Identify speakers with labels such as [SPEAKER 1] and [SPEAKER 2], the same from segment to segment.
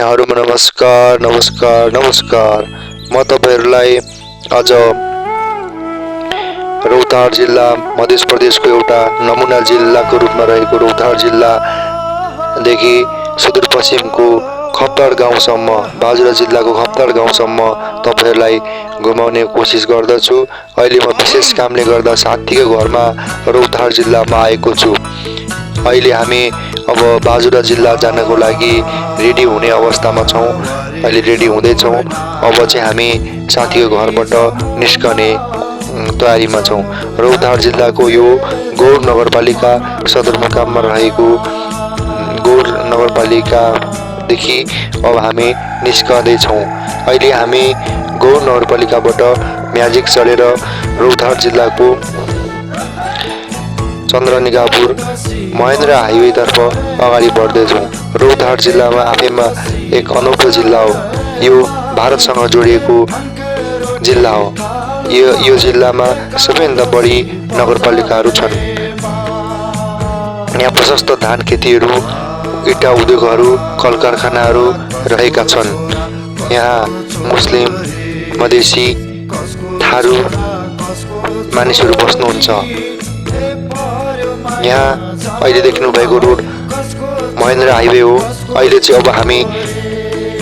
[SPEAKER 1] यहाँहरुमा नमस्कार नमस्कार नमस्कार। म तपाईहरुलाई आज रौतहट जिल्ला मध्य प्रदेशको एउटा नमुना जिल्लाको रूपमा रहेको रौतहट जिल्लादेखि सुदूरपश्चिमको खप्तड गाउँसम्म बाजुरा जिल्लाको खप्तड गाउँसम्म तपाईहरुलाई घुमाउने कोसिस गर्दछु। अहिले म विशेष कामले गर्दा साथीको घरमा रौतहट जिल्लामा आएको छु। अहिले हामी अब बाजुरा जिल्ला जानको लागि रेडी हुने अवस्थामा छौं। अहिले रेडी हुँदै छौं। अब चाहिँ हामी साथीको घरबाट निस्कने तयारीमा छौं। रौतहट जिल्लाको यो गौर नगरपालिका सदरमुकाममा रहेको गौर नगरपालिकादेखि अब हामी निस्कँदै छौं। अहिले हामी गौर नगरपालिकाबाट म्याजिक चढेर रौतहट जिल्लाको चन्द्रनिगापुर महेन्द्र हाइवे तर्फ अगाडि बढ्दैछौं। रौतहट जिल्लामा आफैमा एक अनौठो जिल्ला हो। यो भारतसँग जोडिएको जिल्ला हो। यो जिल्लामा सबैभन्दा बढी नगरपालिकाहरू छन्। यहाँ प्रशस्त धान खेतीहरू, इटा उद्योगहरू, कल कारखानाहरू रहेका छन्। यहाँ मुस्लिम, मधेसी, थारू मानिसहरू बस्नुहुन्छ। यहाँ अहिले देख्नु भएको रोड महेन्द्र हाइवे हो। अहिले चाहिँ अब हामी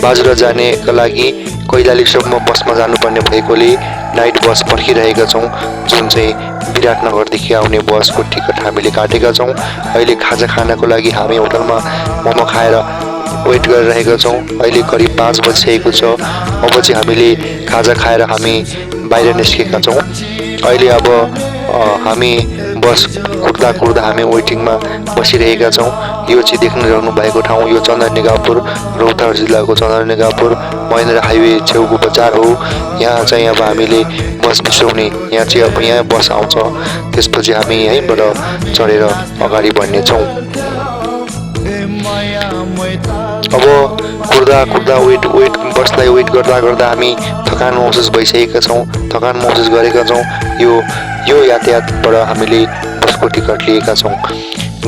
[SPEAKER 1] बाजुरा जानेका लागि कैलालीसम्म बसमा जानुपर्ने भएकोले नाइट बस पर्खिरहेका छौं, जुन चाहिँ विराटनगरदेखि आउने बसको टिकट हामीले काटेका छौं। अहिले खाजा खानको लागि हामी होटलमा मोमो खाएर वेट गरिरहेका छौं। अहिले करिब 5 बजिसकेको छ। अब चाहिँ हामीले खाजा खाएर हामी बाहिर निस्केका छौं। अहिले अब हामी बस कुर्दा हामी वेटिङमा बसिरहेका छौं। यो चाहिँ देख्नु भएको ठाउँ यो चन्द्रनिगापुर रौतहट जिल्लाको चन्द्रनिगापुर महेन्द्र हाइवे छेउको बजार हो। यहाँ चाहिँ अब हामीले बस बिसाउने यहाँ चाहिँ अब यहाँ बस आउँछ। त्यसपछि हामी यहीँबाट चढेर अगाडि बढ्नेछौँ। अब कुर्दा वेट बसलाई वेट गर्दा हामी थकान महसुस भइसकेका छौँ। थकान महसुस गरेका छौँ। यो यातायातबाट हामीले बसको टिकट लिएका छौँ।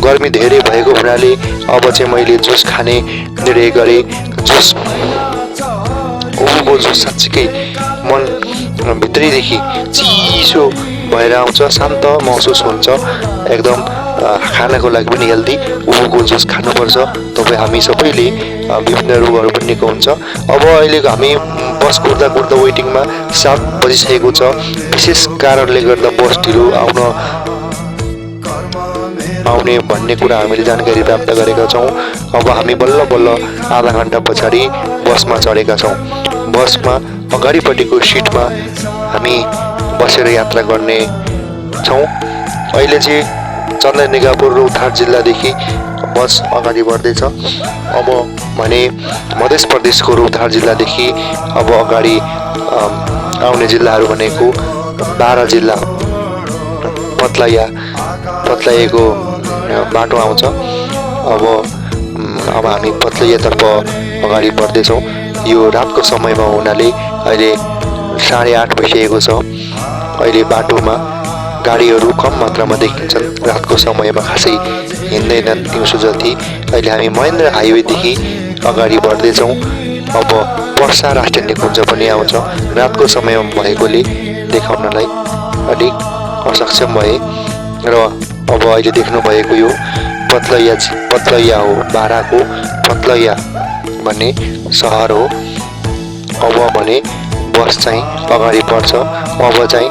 [SPEAKER 1] गर्मी धेरै भएको हुनाले अब चाहिँ मैले जुस खाने निर्णय गरेँ। ओहो जुस साँच्चीकै मन भित्रैदेखि चिसो भएर आउँछ, शान्त महसुस हुन्छ एकदम। खानको लागि पनि हेल्दी उभोको जुस खानुपर्छ। तपाईँ हामी सबैले विभिन्न रोगहरू पनि निको हुन्छ। अब अहिले हामी बस कुर्दा वेटिङमा 7 बजिसकेको छ। विशेष कारणले गर्दा बस ढिलो आउने भन्ने कुरा हामीले जानकारी प्राप्त गरेका छौँ। अब हामी बल्ल आधा घण्टा पछाडि बसमा चढेका छौँ। बसमा अगाडिपट्टिको सिटमा हामी बसेर यात्रा गर्ने छौँ। अहिले चाहिँ चन्द्रनिगापुर रौतहट जिल्लादेखि बस अगाडि बढ्दैछ। अब भने मध्य प्रदेशको रौतहट जिल्लादेखि अब अगाडि आउने जिल्लाहरू भनेको 12 जिल्ला पत्लैयाको बाटो आउँछ। अब हामी पत्लैयातर्फ अगाडि बढ्दैछौँ। यो रातको समयमा हुनाले अहिले 8:30 बजिसकेको छ। अहिले बाटोमा गाडीहरू कम मात्रामा देखिन्छन्। रातको समयमा खासै हिँड्दैनन् दिउँसो जति। अहिले हामी महेन्द्र हाइवेदेखि अगाडि बढ्दैछौँ। अब वर्षा राष्ट्रिय निकुञ्ज पनि आउँछ। रातको समयमा भएकोले देखाउनलाई अलिक असक्षम भए र अब अहिले देख्नु भएको यो पत्लैया हो। बाराको पत्लैया भन्ने सहर हो। अब भने बस चाहिँ अगाडि बढ्छ। अब चाहिँ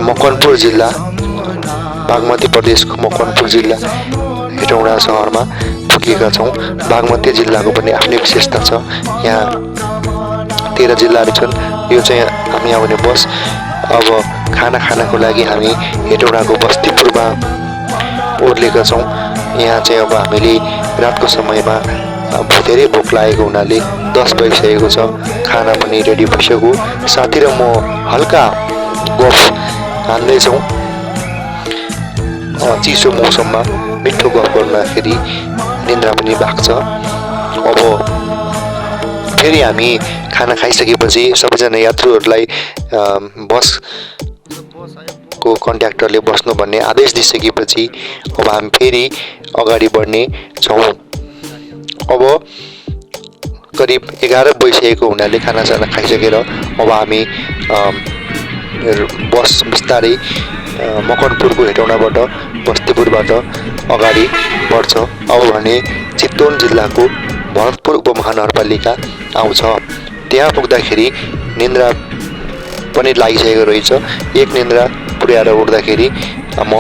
[SPEAKER 1] मकवानपुर जिल्ला बागमती प्रदेशको मकवानपुर जिल्ला हेटौँडा सहरमा पुगेका छौँ। बागमती जिल्लाको पनि आफ्नै विशेषता छ। यहाँ 13 जिल्लाहरू छन्। यो चाहिँ हामी आउने बस। अब खाना खानको लागि हामी हेटौँडाको बस्तीपुरमा ओर्लेका छौँ। यहाँ चाहिँ अब हामीले रातको समयमा धेरै भोक लागेको हुनाले 10 बजिसकेको छ। खाना पनि रेडी भइसक्यो। साथी र म हल्का गफ हान्दैछौँ। चिसो मौसममा मिठो गफ गर्दाखेरि निन्द्रा पनि भाग्छ। अब फेरि हामी खाना खाइसकेपछि सबैजना यात्रुहरूलाई बसको कन्ट्याक्टरले बस्नु भन्ने आदेश दिइसकेपछि अब हामी फेरि अगाडि बढ्ने छौँ। अब करिब 11 बजिसकेको हुनाले खानासाना खाइसकेर अब हामी बस बिस्तारै मकनपुरको हेटौँडाबाट बस्तीपुरबाट अगाडि बढ्छ। अब भने चितवन जिल्लाको भरतपुर उपमहानगरपालिका आउँछ। त्यहाँ पुग्दाखेरि निन्द्रा पनि लागिसकेको रहेछ। एक निन्द्रा पुर्याएर उठ्दाखेरि म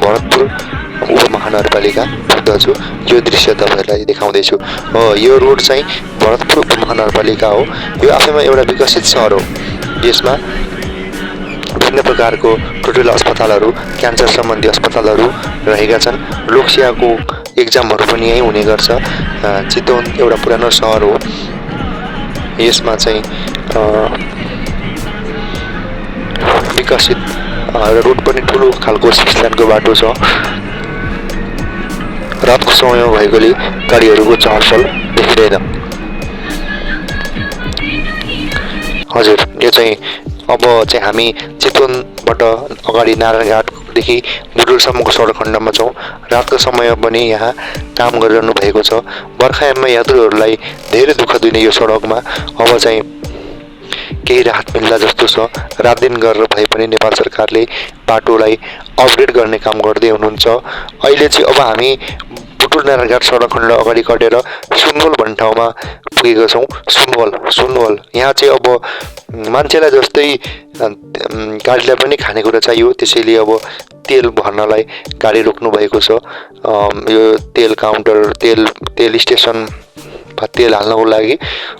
[SPEAKER 1] भरतपुर उपमहानगरपालिका पुग्दछु। यो दृश्य तपाईँहरूलाई देखाउँदैछु। यो रोड चाहिँ भरतपुर उपमहानगरपालिका हो। यो आफैमा एउटा विकसित सहर हो। यसमा विभिन्न प्रकारको ठुल्ठुला अस्पतालहरू, क्यान्सर सम्बन्धी अस्पतालहरू रहेका छन्। लोकसेवाको एक्जामहरू पनि यहीँ हुने गर्छ। चितवन एउटा पुरानो सहर हो। यसमा चाहिँ विकसित रोड पनि ठुलो खालको 6 लेनको बाटो छ। रातको समयमा भएकोले गाडीहरूको चहलपहल देखिँदैन। हजुर, यो चाहिँ अब चाहिँ हामी चितवनबाट अगाडि नारायणघाटदेखि बुटुलसम्मको सडक खण्डमा छौँ। रातको समयमा पनि यहाँ काम गरिरहनु भएको छ। बर्खायाममा यात्रुहरूलाई धेरै दुःख दिने यो सडकमा अब चाहिँ केही राहत मिल्ला जस्तो छ। रात दिन गरेर भए पनि नेपाल सरकारले बाटोलाई अपग्रेड गर्ने काम गर्दै हुनुहुन्छ। अहिले चाहिँ अब हामी बुटुल नारायणघाट सडक खण्ड अगाडि कटेर सुनवल भन्ने ठाउँमा पुगेका छौँ। सुनवल यहाँ चाहिँ अब मान्छेलाई जस्तै गाडीलाई पनि खानेकुरा चाहियो। त्यसैले अब तेल भर्नलाई गाडी रोक्नु भएको छ। यो तेल काउन्टर, तेल स्टेसन तेल हाल्नको लागि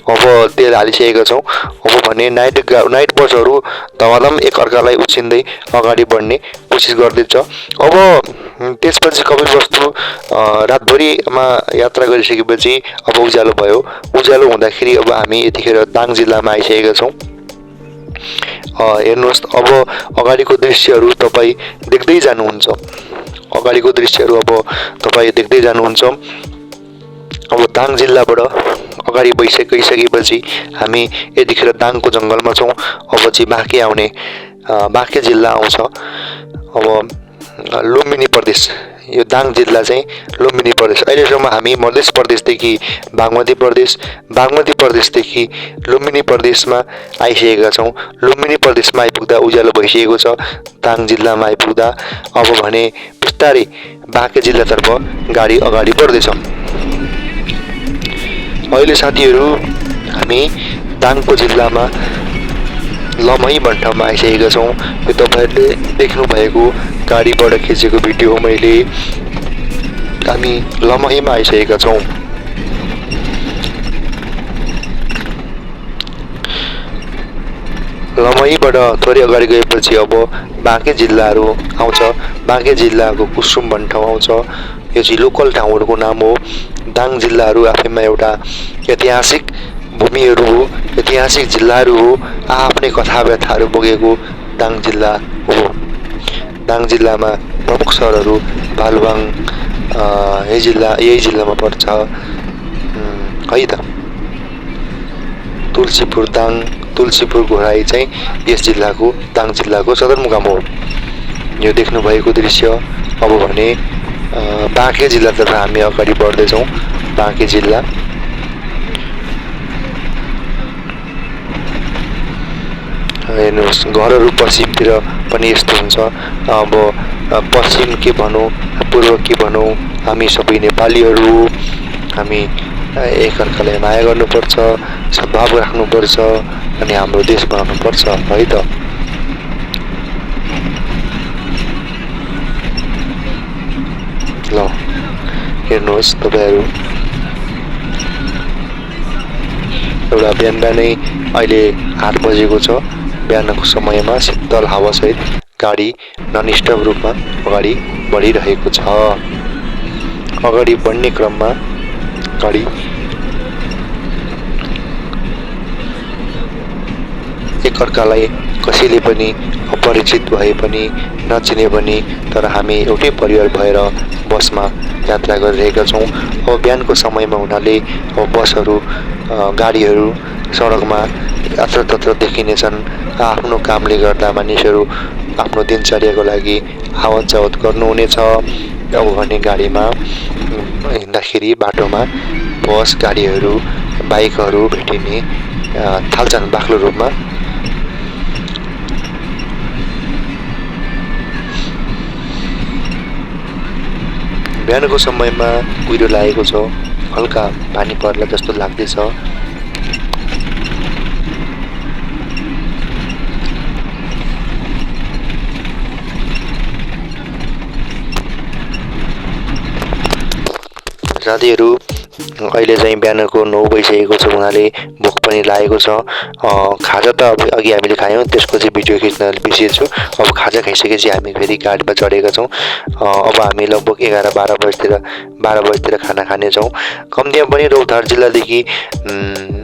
[SPEAKER 1] अब तेल हालिसकेका छौँ। अब भने नाइट बसहरू धमाधम एकअर्कालाई उछिन्दै अगाडि बढ्ने कोसिस गर्दैछ। अब त्यसपछि कपिलवस्तु रातभरिमा यात्रा गरिसकेपछि अब उज्यालो भयो। उज्यालो हुँदाखेरि अब हामी यतिखेर दाङ जिल्लामा आइसकेका छौँ। हेर्नुहोस्, अब अगाडिको दृश्यहरू तपाईँ देख्दै जानुहुन्छ। अब दाङ जिल्लाबाट अगाडि गइसकेपछि हामी यतिखेर दाङको जङ्गलमा छौँ। अब चाहिँ बाँके जिल्ला आउँछ। अब लुम्बिनी प्रदेश, यो दाङ जिल्ला चाहिँ लुम्बिनी प्रदेश। अहिलेसम्म हामी मधेस प्रदेशदेखि बागमती प्रदेशदेखि लुम्बिनी प्रदेशमा आइसकेका छौँ। लुम्बिनी प्रदेशमा आइपुग्दा उज्यालो भइसकेको छ। दाङ जिल्लामा आइपुग्दा अब भने बिस्तारै बाँके जिल्लातर्फ गाडी अगाडि बढ्दैछ। अहिले साथीहरू हामी दाङको जिल्लामा लमही भन्ने ठाउँमा आइसकेका छौँ। यो तपाईँहरूले देख्नु भएको गाडीबाट खिचेको भिडियो हो। हामी लमहीमा आइसकेका छौँ। लमहीबाट थोरै अगाडि गएपछि अब बाँके जिल्लाहरू आउँछ। बाँके जिल्लाको कुसुम भन्ने ठाउँ आउँछ। यो चाहिँ लोकल ठाउँहरूको नाम हो। दाङ जिल्लाहरू आफैमा एउटा ऐतिहासिक भूमिहरू हो, ऐतिहासिक जिल्लाहरू हो। आफ्नै कथा व्यथाहरू बोकेको दाङ जिल्ला हो। दाङ जिल्लामा प्रमुख सहरहरू भालुवाङ यही जिल्लामा पर्छ है त। तुलसीपुर घोराई चाहिँ यस जिल्लाको दाङ जिल्लाको सदरमुकाम हो। यो देख्नु भएको दृश्य अब भने बाँके जिल्लातर्फ हामी अगाडि बढ्दैछौँ। बाँके जिल्ला हेर्नुहोस्, घरहरू पश्चिमतिर पनि यस्तो हुन्छ। अब पश्चिम के भनौँ, पूर्व के भनौँ, हामी सबै नेपालीहरू हो। हामी एकअर्कालाई माया गर्नुपर्छ, सद्भाव राख्नुपर्छ अनि हाम्रो देश बनाउनुपर्छ है त। ल हेर्नुहोस् तपाईँहरू, एउटा बिहानै अहिले 8 बजेको छ। बिहानको समयमा शीतल हावासहित गाडी ननस्टप रूपमा अगाडि बढिरहेको छ। अगाडि बढ्ने क्रममा गाडी एकअर्कालाई कसैले पनि अपरिचित भए पनि नचिने पनि तर हामी एउटै परिवार भएर बसमा यात्रा गरिरहेका छौँ। अब बिहानको समयमा हुनाले अब बसहरू गाडीहरू सडकमा यत्रतत्र देखिनेछन्। आफ्नो कामले गर्दा मानिसहरू आफ्नो दिनचर्याको लागि आवत जावत गर्नुहुनेछ। अब भने गाडीमा हिँड्दाखेरि बाटोमा बस गाडीहरू बाइकहरू भेटिने थाल्छन् बाक्लो रूपमा। बिहानको समयमा कुहिरो लागेको छ, हल्का पानी पर्ला जस्तो लाग्दैछ। साथीहरू अहिले चाहिँ बिहानको 9 बजिसकेको छ हुनाले भोक पनि लागेको छ। खाजा त अघि हामीले खायौँ, त्यसको चाहिँ भिडियो खिच्न बिर्सिएछु। अब खाजा खाइसकेपछि हामी फेरि गाडीमा चढेका छौँ। अब हामी लगभग 11-12 बजीतिर खाना खानेछौँ। कम्तीमा पनि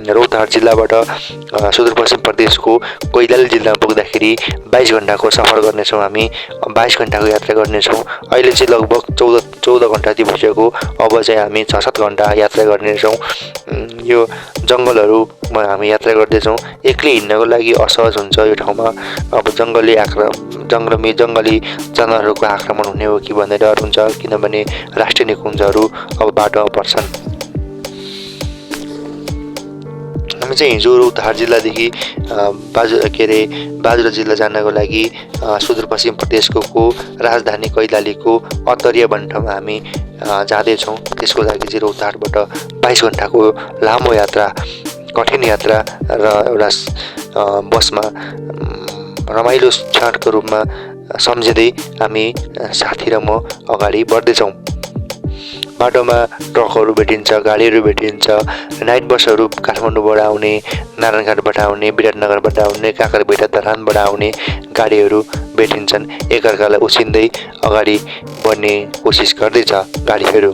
[SPEAKER 1] रौतहट जिल्लाबाट सुदूरपश्चिम प्रदेशको कैलाली जिल्ला पुग्दाखेरि 22 घण्टाको सफर गर्नेछौँ हामी। 22 घण्टाको यात्रा गर्नेछौँ। अहिले चाहिँ लगभग 14 घण्टा भइसक्यो। अब चाहिँ हामी 6-7 घण्टा यात्रा गर्नेछौँ। यो जङ्गलहरूमा हामी यात्रा गर्दैछौँ। एक्लै हिँड्नको लागि असहज हुन्छ यो ठाउँमा। अब जङ्गली जनावरहरूको आक्रमण हुने हो कि भन्ने डर हुन्छ, किनभने राष्ट्रिय निकुञ्जहरू अब बाटोमा पर्छन्। हामी चाहिँ हिजो रौतहट जिल्लादेखि बाजुरा जिल्ला जानको लागि सुदूरपश्चिम प्रदेशको राजधानी कैलालीको अतरिया भन्ने ठाउँमा हामी जाँदैछौँ। त्यसको लागि चाहिँ रौतहटबाट 22 घण्टाको लामो यात्रा, कठिन यात्रा र एउटा बसमा रमाइलो क्षणको रूपमा सम्झिँदै हामी साथी र म अगाडि बढ्दैछौँ। बाटोमा ट्रकहरू भेटिन्छ, गाडीहरू भेटिन्छ, नाइट बसहरू काठमाडौँबाट आउने, नारायणघाटबाट आउने, विराटनगरबाट आउने, काँकरभिटा धरानबाट आउने गाडीहरू भेटिन्छन्। एकअर्कालाई उछिन्दै अगाडि बढ्ने कोसिस गर्दैछ गाडीहरू।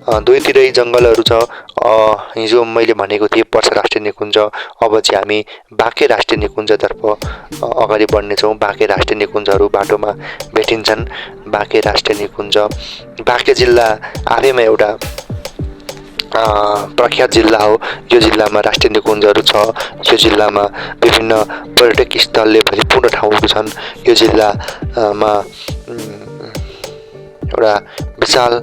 [SPEAKER 1] दुईतिरै जङ्गलहरू छ। हिजो मैले भनेको थिएँ पर्सा राष्ट्रिय निकुञ्ज, अब चाहिँ हामी बाँके राष्ट्रिय निकुञ्जतर्फ अगाडि बढ्नेछौँ। बाँके राष्ट्रिय निकुञ्जहरू बाटोमा भेटिन्छन्। बाँके राष्ट्रिय निकुञ्ज बाँके जिल्ला आफैमा एउटा प्रख्यात जिल्ला हो। यो जिल्लामा राष्ट्रिय निकुञ्जहरू छ। यो जिल्लामा विभिन्न पर्यटक स्थलले भरिपूर्ण ठाउँहरू छन्। यो जिल्लामा एउटा विशाल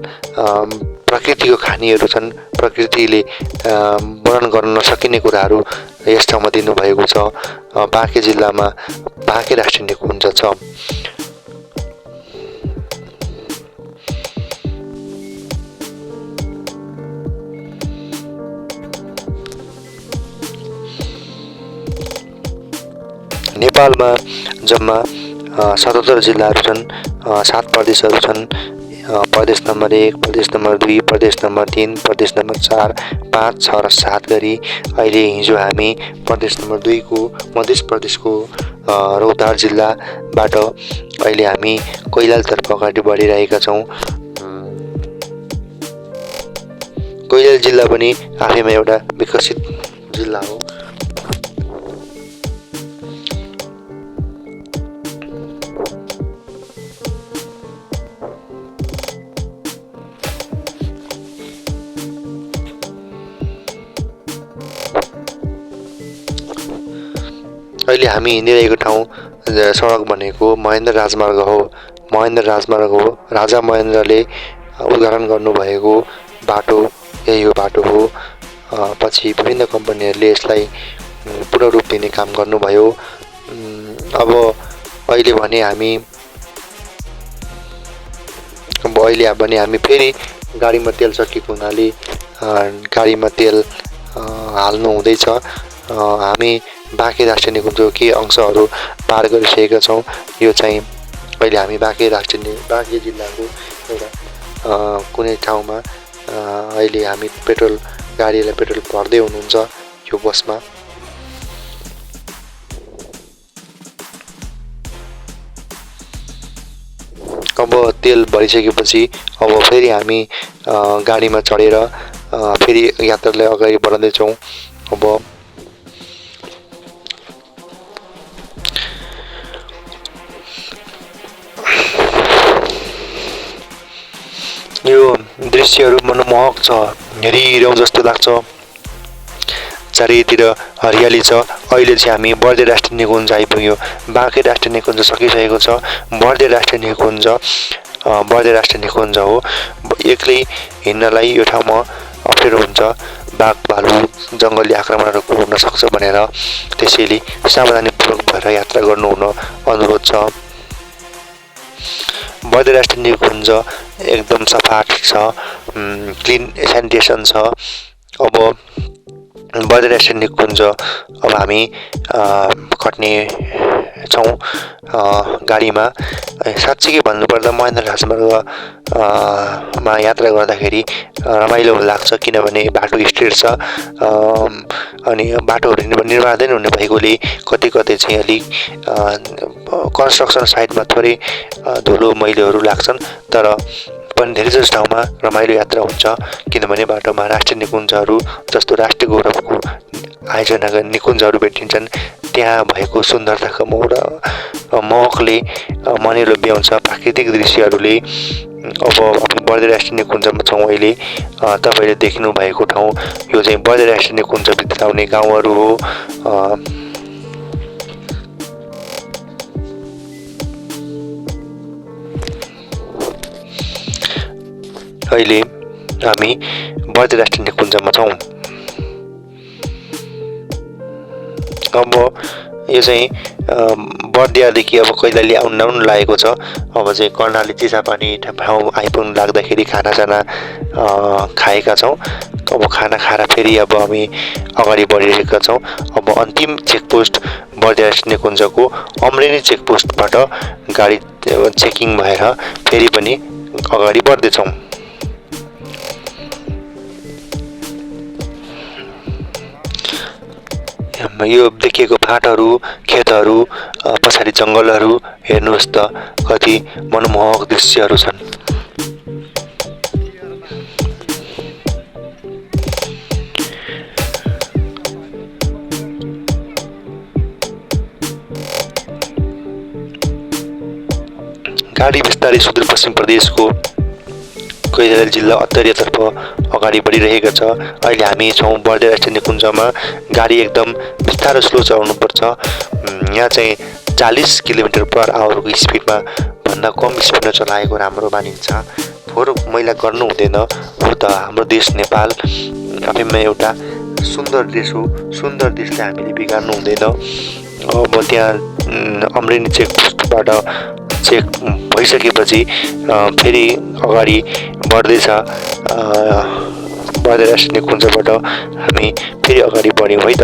[SPEAKER 1] प्रकृतिको खानीहरू छन्। प्रकृतिले वर्णन गर्न नसकिने कुराहरू यस ठाउँमा दिनुभएको छ। बाँके जिल्लामा बाँके राष्ट्रिय निकुञ्ज छ। नेपालमा जम्मा 77 जिल्लाहरू छन्, 7 प्रदेशहरू छन्। प्रदेश नम्बर 1, प्रदेश नम्बर 2, प्रदेश नम्बर 3, प्रदेश नम्बर 4, 5, 6 र 7 गरी अहिले हिजो हामी प्रदेश नम्बर 2 को मध्य प्रदेशको रौतहट जिल्लाबाट अहिले हामी कैलालीतर्फ अगाडि बढिरहेका छौँ। कैलाली जिल्ला पनि आफैमा एउटा विकसित जिल्ला हो। अहिले हामी हिँडिरहेको ठाउँ सडक भनेको महेन्द्र राजमार्ग हो। महेन्द्र राजमार्ग हो। राजा महेन्द्रले उद्घाटन गर्नुभएको बाटो यही हो बाटो हो। पछि विभिन्न कम्पनीहरूले यसलाई पूर्ण रूप दिने काम गर्नुभयो। अब अहिले भने हामी फेरि गाडीमा तेल सकिएको हुनाले गाडीमा तेल हाल्नु हुँदैछ। हामी बाँके राष्ट्रिय निकुञ्जको केही अंशहरू पार गरिसकेका छौँ। यो चाहिँ अहिले हामी बाँके जिल्लाको एउटा कुनै ठाउँमा अहिले हामी गाडीलाई पेट्रोल भर्दै हुनुहुन्छ यो बसमा। अब तेल भरिसकेपछि अब फेरि हामी गाडीमा चढेर फेरि यात्रालाई अगाडि बढाउँदैछौँ। अब यो दृश्यहरू मनमोहक छ, हेरिरहँ जस्तो लाग्छ। चारैतिर हरियाली छ। अहिले चाहिँ हामी बर्दिया राष्ट्रिय निकुञ्ज आइपुग्यौँ। बाँके राष्ट्रिय निकुञ्ज सकिसकेको छ। बर्दिया राष्ट्रिय निकुञ्ज हो। एक्लै हिँड्नलाई यो ठाउँमा अप्ठ्यारो हुन्छ। बाघ भालु जङ्गली आक्रमणहरू हुन सक्छ भनेर त्यसैले सावधानीपूर्वक भएर यात्रा गर्नु हुन अनुरोध छ। बर्दिया राष्ट्रिय निकुञ्ज एकदम सफा छ, क्लिन सेनिटेसन छ। अब बर्दिया राष्ट्रिय निकुञ्ज अब हामी कट्ने छौँ गाडीमा। साँच्चीकै भन्नुपर्दा महेन्द्र राजमार्गमा यात्रा गर्दाखेरि रमाइलो लाग्छ, किनभने बाटो स्ट्रेट छ अनि बाटोहरू निर्माणदैन हुने भएकोले कतै कतै चाहिँ अलिक कन्स्ट्रक्सन साइडमा थोरै धुलो मैलोहरू लाग्छन्, तर पनि धेरै जस्तो ठाउँमा रमाइलो यात्रा हुन्छ, किनभने बाटोमा राष्ट्रिय निकुञ्जहरू जस्तो राष्ट्रिय गौरवको आयोजना गर्ने निकुञ्जहरू भेटिन्छन्। त्यहाँ भएको सुन्दरताको मोहकले मनै लोभ्याउँछ, प्राकृतिक दृश्यहरूले। अब हामी बर्दिया राष्ट्रिय निकुञ्जमा छौँ अहिले। तपाईँले देख्नु भएको ठाउँ यो चाहिँ बर्दिया राष्ट्रिय निकुञ्जभित्र आउने गाउँहरू हो। अहिले हामी बर्दिया राष्ट्रिय निकुञ्जमा छौँ। अब यो चाहिँ बर्दियादेखि अब कैलाली आउन लागेको छ। अब चाहिँ कर्णाली चिसापानी ठाउँ आइपुग्नु लाग्दाखेरि खानासाना खाएका छौँ। अब खाना खाएर फेरि अब हामी अगाडि बढिरहेका छौँ। अब अन्तिम चेकपोस्ट बर्दिया राष्ट्रिय निकुञ्जको अमरेनी चेकपोस्टबाट गाडी चेकिङ भएर फेरि पनि अगाडि बढ्दैछौँ। यो देखिएको फाँटहरू, खेतहरू, पछाडि जङ्गलहरू हेर्नुहोस् त, कति मनमोहक दृश्यहरू छन्। गाडी बिस्तारै सुदूरपश्चिम प्रदेशको कैलाली जिल्ला अत्तरियातर्फ अगाडि बढिरहेको छ। अहिले हामी छौँ बर्दिया राष्ट्रिय निकुञ्जमा। गाडी एकदम बिस्तारो स्लो चलाउनुपर्छ। यहाँ चाहिँ 40 किलोमिटर पर आवरको स्पिडमा भन्दा कम स्पिडमा चलाएको राम्रो मानिन्छ। फोहोर मैला गर्नु हुँदैन। हो त हाम्रो देश नेपाल आफैमा एउटा सुन्दर देश हो। सुन्दर देशलाई हामीले बिगार्नु हुँदैन। अब त्यहाँ अमरेनी चेकपोस्टबाट चेक भइसकेपछि फेरि अगाडि बढ्दैछ। बर्दिया राष्ट्रिय निकुञ्जबाट हामी फेरि अगाडि बढ्यौँ है त।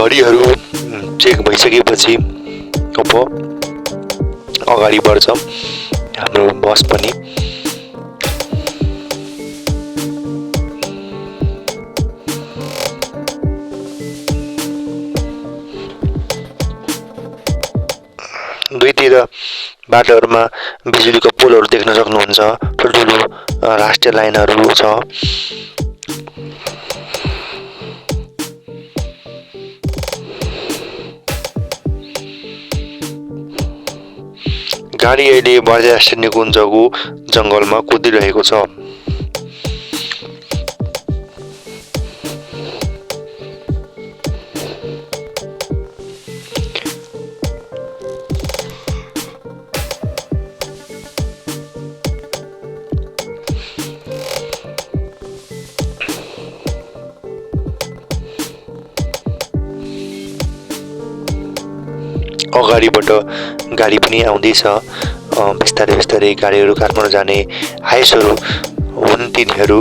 [SPEAKER 1] घडीहरू चेक भइसकेपछि अब अगाडि बढ्छ हाम्रो बस पनि। दुईतिर बाटोहरूमा बिजुलीको पोलहरू देख्न सक्नुहुन्छ। ठुल्ठुलो राष्ट्रिय लाइनहरू छ। गाडी अहिले बर्दिया राष्ट्रिय निकुञ्जको जङ्गलमा कुदिरहेको छ। अगाडिबाट गाडी पनि आउँदैछ। बिस्तारै बिस्तारै गाडीहरू काठमाडौँ जाने हाइसहरू हुन् तिनीहरू।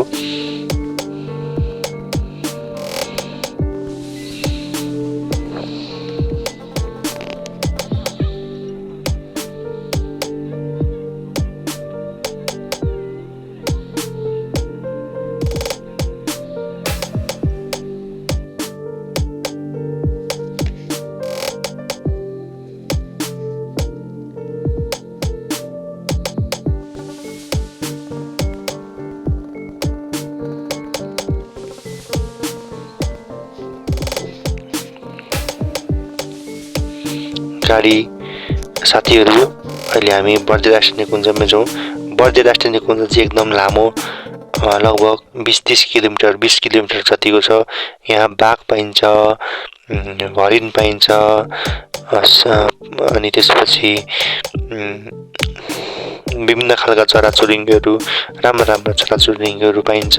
[SPEAKER 1] गाडी साथीहरू अहिले हामी बर्दिया राष्ट्रिय निकुञ्जमा छौँ। बर्दिया राष्ट्रिय निकुञ्ज चाहिँ एकदम लामो, लगभग 20-30 किलोमिटर 20 किलोमिटर जतिको छ। यहाँ बाघ पाइन्छ, हरिण पाइन्छ, अनि त्यसपछि विभिन्न खालका चराचुरुङ्गीहरू, राम्रा राम्रा चराचुरुङ्गीहरू पाइन्छ।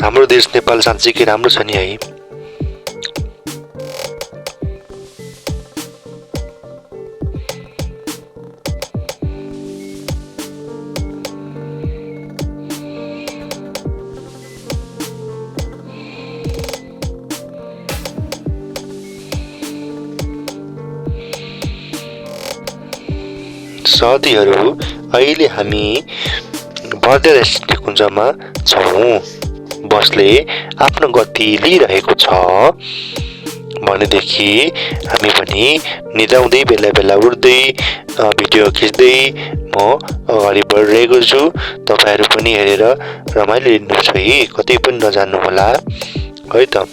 [SPEAKER 1] हाम्रो देश नेपाल साँच्चीकै राम्रो छ नि है। साथीहरू, अहिले हामी बर्दिया राष्ट्रिय निकुञ्जमा छौँ। बसले आफ्नो गति लिइरहेको छ भनेदेखि हामी पनि निदाउँदै बेला बेला उठ्दै भिडियो खिच्दै म अगाडि बढिरहेको छु। तपाईँहरू पनि हेरेर रमाइलो लिनुहोस् है, कतै पनि नजानु होला है त।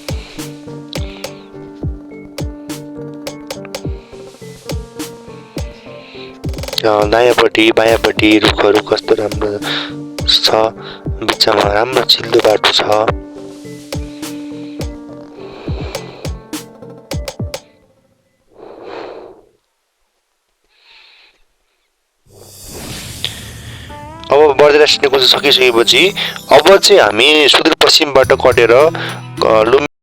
[SPEAKER 1] दायाँपट्टि बायाँपट्टि रुखहरू कस्तो राम्रो छ, बिचमा राम्रो चिल्लो बाटो छ। अब बर्दिया राष्ट्रिय निकुञ्ज सकिसकेपछि अब चाहिँ हामी सुदूरपश्चिमबाट कटेर लुम्बिनी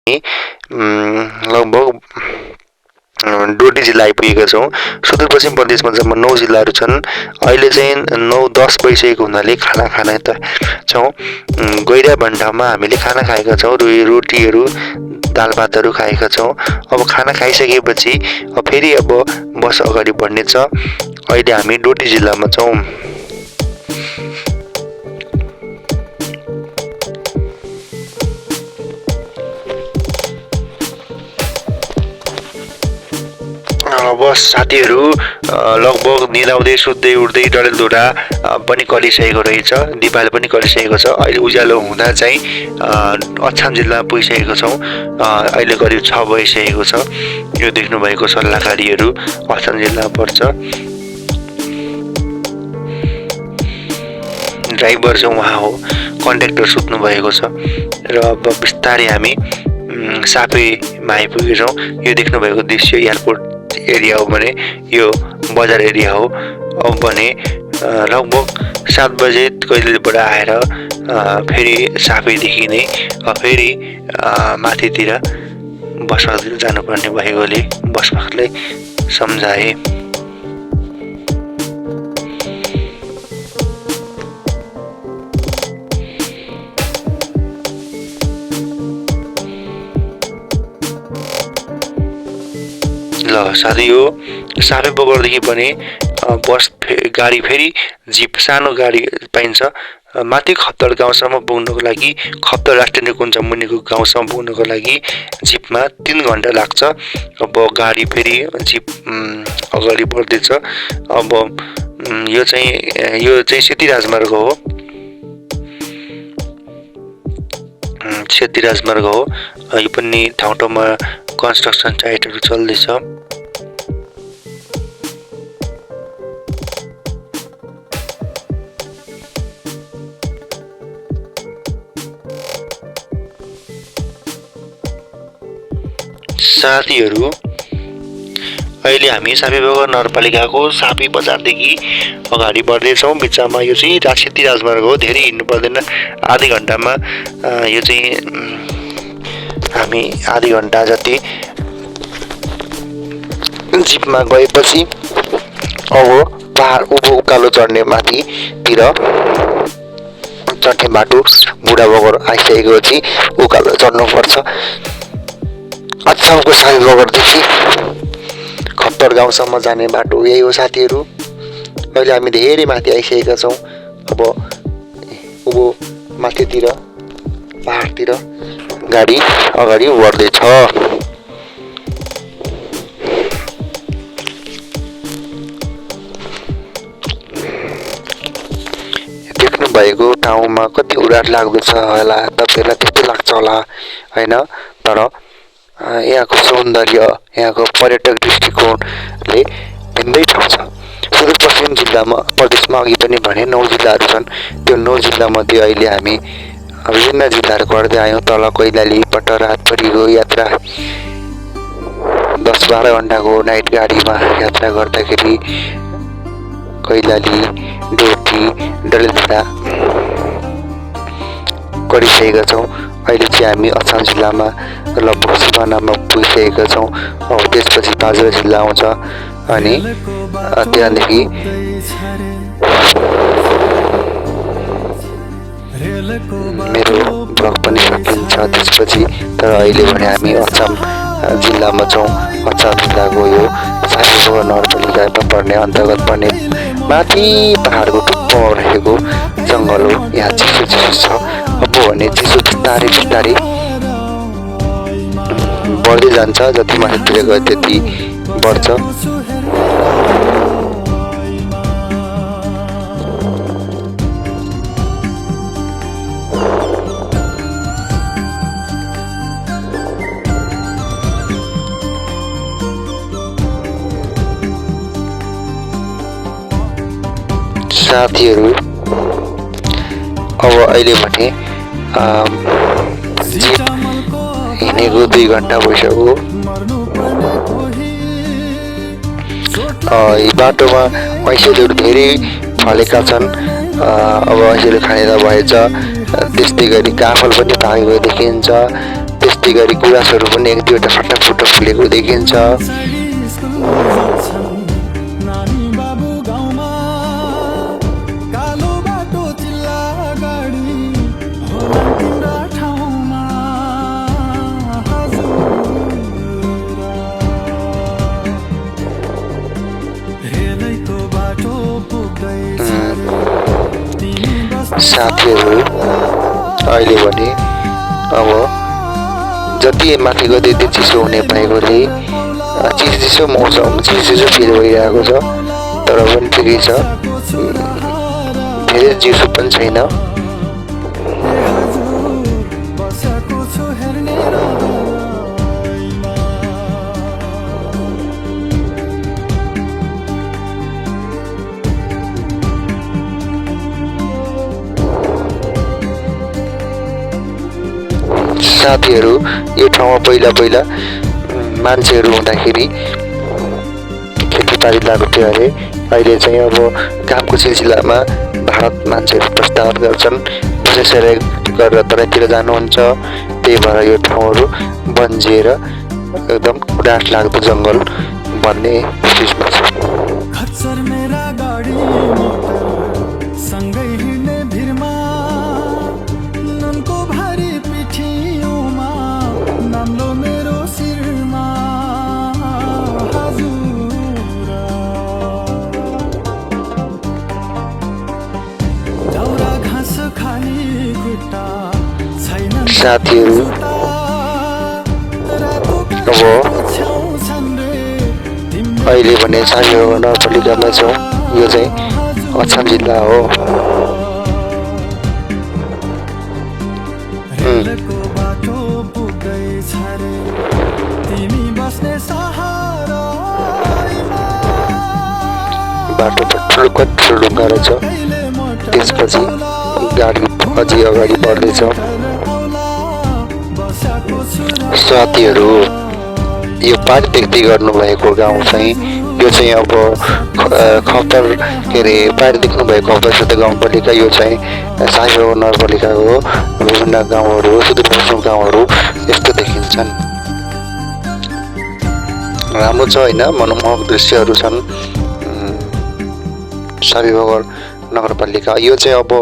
[SPEAKER 1] लगभग डोटी जिल्ला आइपुगेका छौँ। सुदूरपश्चिम प्रदेशमा जम्मा 9 जिल्लाहरू छन्। अहिले चाहिँ 9-10 भइसकेको हुनाले खाना खाना त छौँ। गैराभन्डामा हामीले खाना खाएका छौँ, रोटीहरू दाल भातहरू खाएका छौँ। अब खाना खाइसकेपछि फेरि अब बस अगाडि बढ्नेछ। अहिले हामी डोटी जिल्लामा छौँ। बस साथीहरू लगभग निदाउँदै सुत्दै उठ्दै डडेलधुरा पनि कलिसकेको रहेछ। दिपाल पनि कलिसकेको छ। अहिले उज्यालो हुँदा चाहिँ अछाम जिल्ला पुगिसकेको छौँ। अहिले करिब 6 भइसकेको छ। यो देख्नुभएको सल्लाहकारीहरू अछाम जिल्ला पर्छ। ड्राइभर चाहिँ उहाँ हो, कन्ट्याक्टर सुत्नु भएको छ र अब बिस्तारै हामी सापेमा आइपुगेछौँ। यो देख्नुभएको दृश्य एयरपोर्ट एरिया हो भने यो बजार एरिया हो। अब भने लगभग 7 बजे कैलेबाट आएर फेरि सापेदेखि नै फेरि माथितिर बसतिर जानुपर्ने भएकोले बसपासले सम्झाए। ल साथै यो सापे बगरदेखि पनि बस गाडी फेरि जिप सानो गाडी पाइन्छ। माथि खप्तर गाउँसम्म पुग्नको लागि, खप्तर राष्ट्रिय निकुञ्ज मुनिको गाउँसम्म पुग्नको लागि जिपमा 3 घन्टा लाग्छ। अब गाडी फेरि जिप अगाडि बढ्दैछ। अब यो चाहिँ सेती राजमार्ग हो। सेती राजमार्ग हो। यो पनि ठाउँ ठाउँमा कन्स्ट्रक्सन साइटहरू चल्दैछ। साथीहरू अहिले हामी सापेबगर नगरपालिकाको सापी बजारदेखि अगाडि बढ्दैछौँ। बिचमा यो चाहिँ सेती राजमार्ग हो। धेरै हिँड्नु पर्दैन, आधी घन्टामा यो चाहिँ हामी आधी घन्टा जति जिपमा गएपछि अब पहाड उकालो चढ्ने माथितिर चढ्ने बाटो बुढा बगर आइसकेपछि उकालो चढ्नुपर्छ। अछामको सापे बगरदेखि खप्तर गाउँसम्म जाने बाटो यही हो साथीहरू। अहिले हामी धेरै माथि आइसकेका छौँ। अब माथितिर पहाडतिर गाडी अगाडि बढ्दैछ। देख्नुभएको ठाउँमा कति उडाट लाग्दछ होला, तपाईँहरूलाई त्यस्तै लाग्छ होला होइन? तर यहाँको सौन्दर्य, यहाँको पर्यटक दृष्टिकोणले भिन्दै ठाउँ छ। सुदूरपश्चिम जिल्लामा प्रदेशमा अघि पनि भने 9 जिल्लाहरू छन्। त्यो 9 जिल्लामध्ये अहिले हामी विभिन्न जिल्लाहरू गर्दै आयौँ। तल कैलाली, पटरा, परिगो यात्रा 10-12 घन्टाको नाइट गाडीमा यात्रा गर्दाखेरि कैलाली, डोटी, डडेलधुरा गरिसकेका छौँ। अहिले चाहिँ हामी अछाम जिल्लामा लगभग सिमानामा पुगिसकेका छौँ। अब त्यसपछि बाजुरा जिल्ला आउँछ अनि त्यहाँदेखि मेरो ब्लग पनि सकिन्छ त्यसपछि। तर अहिले भने हामी अछाम जिल्लामा छौँ। अछाम जिल्लाको यो सापेबगर नगरपालिकामा पर्ने अन्तर्गत पर्ने माथि पहाडको टुप्पोमा रहेको जङ्गल हो। यहाँ चिसो छ। अब भने चिसो बिस्तारै बढ्दै जान्छ। जति माथितिर गयो त्यति बढ्छ। साथीहरू अब अहिले भने हिँडेको 2 घन्टा भइसक्यो। बाटोमा ऐसेलहरू धेरै फलेका छन्। अब ऐसेलहरू खाने त भएछ। त्यस्तै गरी काफल पनि पाकेको देखिन्छ। त्यस्तै गरी गुराँसहरू पनि एक दुईवटा फटाफुट फुलेको देखिन्छ। साथीहरू अहिले भने अब जति माथि गयो त्यति चिसो हुने भएकोले चिसो मौसम चिसो फिल भइरहेको छ। तर पनि ठिकै छ, धेरै चिसो पनि छैन। साथीहरू यो ठाउँमा पहिला मान्छेहरू हुँदाखेरि खेतीपाती लाग्थ्यो अरे। अहिले चाहिँ अब कामको सिलसिलामा भारत मान्छेहरू प्रस्थान गर्छन्, विशेष गरेर तराईतिर जानुहुन्छ। त्यही भएर यो ठाउँहरू बन्जिएर एकदम उडास लाग्दो जङ्गल भन्ने स्थितिमा छ। साथीहरू अब अहिले भने सानो नगरपालिकामा छौँ। यो चाहिँ अछाम जिल्ला हो। बाटो त ठुलो ढुङ्गा रहेछ। त्यसपछि गाडी अझै अगाडि बढ्दैछ। साथीहरू यो पारी देख्दै गर्नुभएको गाउँ चाहिँ यो चाहिँ अब खप्तर के अरे पारी देख्नुभएको खप्तर गाउँपालिका। यो चाहिँ साइबाबा नगरपालिकाको विभिन्न गाउँहरू सुदूरपश्चिम गाउँहरू यस्तो देखिन्छन्। राम्रो छ होइन, मनमोहक दृश्यहरू छन् साइबाबा नगरपालिका। यो चाहिँ अब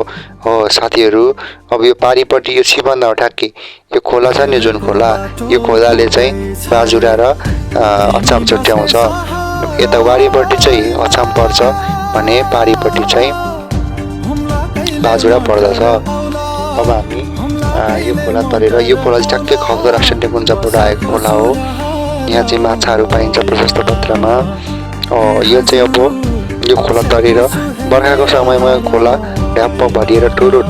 [SPEAKER 1] हो साथीहरू, अब यो पारिपट्टि यो सिबन्दा ठ्याक्कै यो खोला छ नि, जुन खोला, यो खोलाले चाहिँ बाजुरा र अछाम छुट्याउँछ। यता वारिपट्टि चाहिँ अछाम पर्छ भने पारिपट्टि चाहिँ बाजुरा पर्दछ। अब हामी यो खोला तरेर, यो खोला चाहिँ ठ्याक्कै खग्दो राष्ट्रिय निकुञ्जबाट आएको खोला हो। यहाँ चाहिँ माछाहरू पाइन्छ प्रशस्त मात्रामा। यो चाहिँ अब यो खोला तरेर बर्खाको समयमा खोला ढ्याप्प भरिएर ठुलो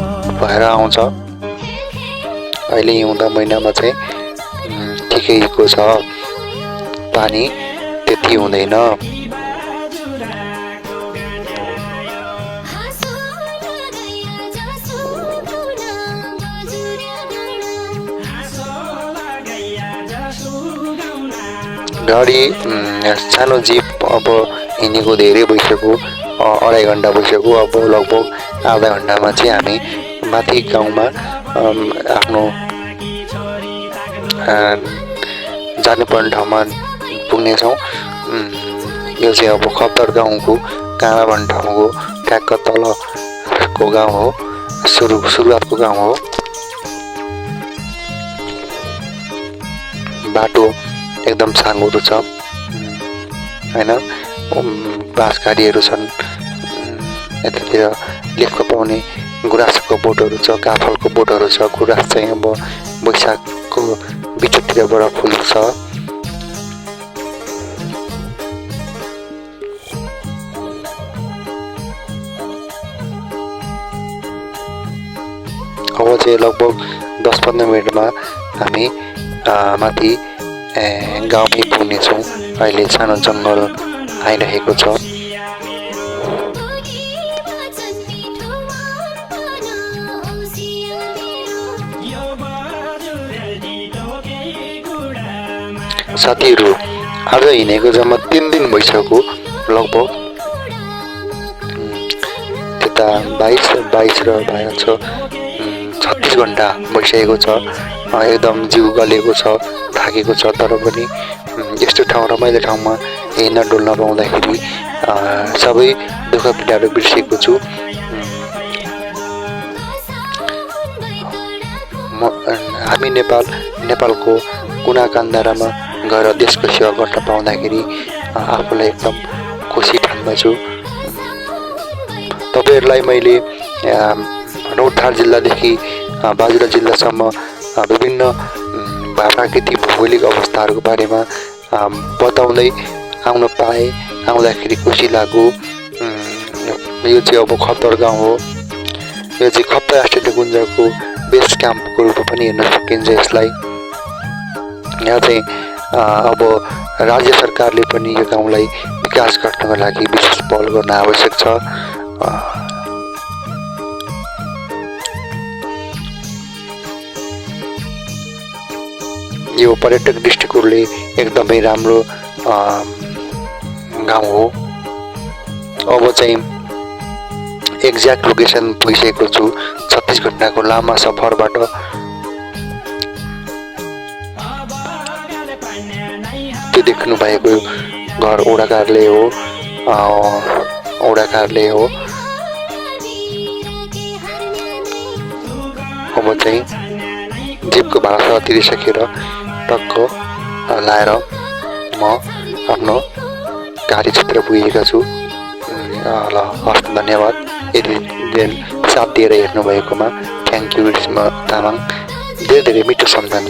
[SPEAKER 1] भएर आउँछ। अहिले हिउँदा महिनामा चाहिँ ठिकैको छ, पानी त्यति हुँदैन। गाडी सानो जिप अब हिँडेको धेरै भइसक्यो, 2.5 घन्टा भइसक्यो। अब लगभग आधा घन्टामा चाहिँ हामी माथि गाउँमा आफ्नो जानुपर्ने ठाउँमा पुग्नेछौँ। यो चाहिँ अब खप्तर गाउँको काँडा भन्ने ठाउँको ठ्याक्क तलको गाउँ हो, सुरुवातको गाउँ हो। बाटो एकदम साँघुरो छ होइन, बाँस गाडीहरू छन्। यतातिर लेखको पाउने गुराँसको बोटहरू छ, काफलको बोटहरू छ। गुराँस चाहिँ अब वैशाखको बिचतिरबाट फुल्छ। अब चाहिँ लगभग 10-15 मिनटमा हामी माथि गाउँमै पुग्नेछौँ। अहिले सानो जङ्गल आइरहेको छ। साथीहरू आज हिँडेको जम्मा 3 दिन भइसक्यो। लगभग त्यता 22 र 26 36 घण्टा भइसकेको छ। एकदम जिउ गलेको छ, थाकेको छ, तर पनि यस्तो ठाउँ रमाइलो ठाउँमा हिँड्न डुल्न पाउँदाखेरि सबै दुःख पीडाहरू बिर्सेको छु। हामी नेपालको कुना कान्दारामा गएर देशको सेवा गर्न पाउँदाखेरि आफूलाई एकदम खुसी ठान्दछु। तपाईँहरूलाई मैले रौतहट जिल्लादेखि बाजुरा जिल्लासम्म विभिन्न प्राकृतिक भौगोलिक अवस्थाहरूको बारेमा बताउँदै आउन पाएँ, आउँदाखेरि खुसी लाग्यो। यो चाहिँ अब खप्तर गाउँ हो। यो चाहिँ खप्तर राष्ट्रिय निकुञ्जको बेस क्याम्पको रूपमा पनि हेर्न सकिन्छ यसलाई। यहाँ चाहिँ अब राज्य सरकारले पनि यो गाउँलाई विकास गर्नको लागि विशेष पहल गर्न आवश्यक छ। यो पर्यटक दृष्टिकोणले एकदमै राम्रो गाउँ हो। अब चाहिँ एक्ज्याक्ट लोकेसन पुगिसकेको छु। 36 घण्टाको लामा सफरबाट त्यो देख्नु भएको घर ओडा कार्यालय हो। अब चाहिँ जिपको भाडा तिरिसकेर टक्क लाएर म आफ्नो कार्यक्षेत्र पुगेका छु। ल हस्, धन्यवाद। यति साथ दिएर हेर्नु भएकोमा थ्याङ्क यू। तामाङ धेरै धेरै मिठो सम्झना।